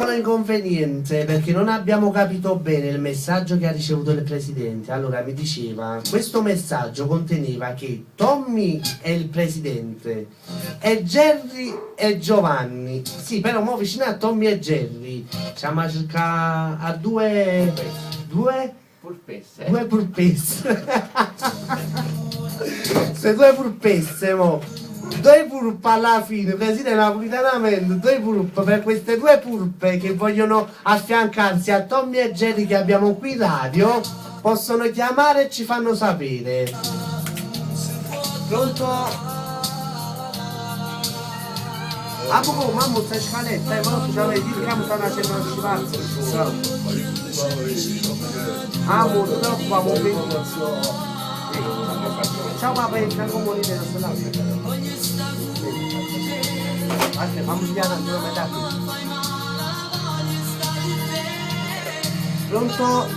piccolo inconveniente perché non abbiamo capito bene il messaggio che ha ricevuto il presidente. Allora mi diceva, questo messaggio conteneva che Tommy è il presidente e Jerry e Giovanni. Sì, però mo vicino a Tommy e Jerry siamo a cercare a due due Purpesse. Due purpesse. Se due purpesse mo. Due purpe alla fine, presidente napolitanamente, due purpe per queste due purpe che vogliono affiancarsi a Tommy e Jerry che abbiamo qui in radio, possono chiamare e ci fanno sapere. Pronto? Ah, poco, mamma, stai scaletta, ma non c'è dire che sta facendo una scivazza. Ah, mo, non preoccupare, mo. Ciao papà, il fianco morire, non sono là. Aspetta, fammi piano, andiamo a metà. Pronto?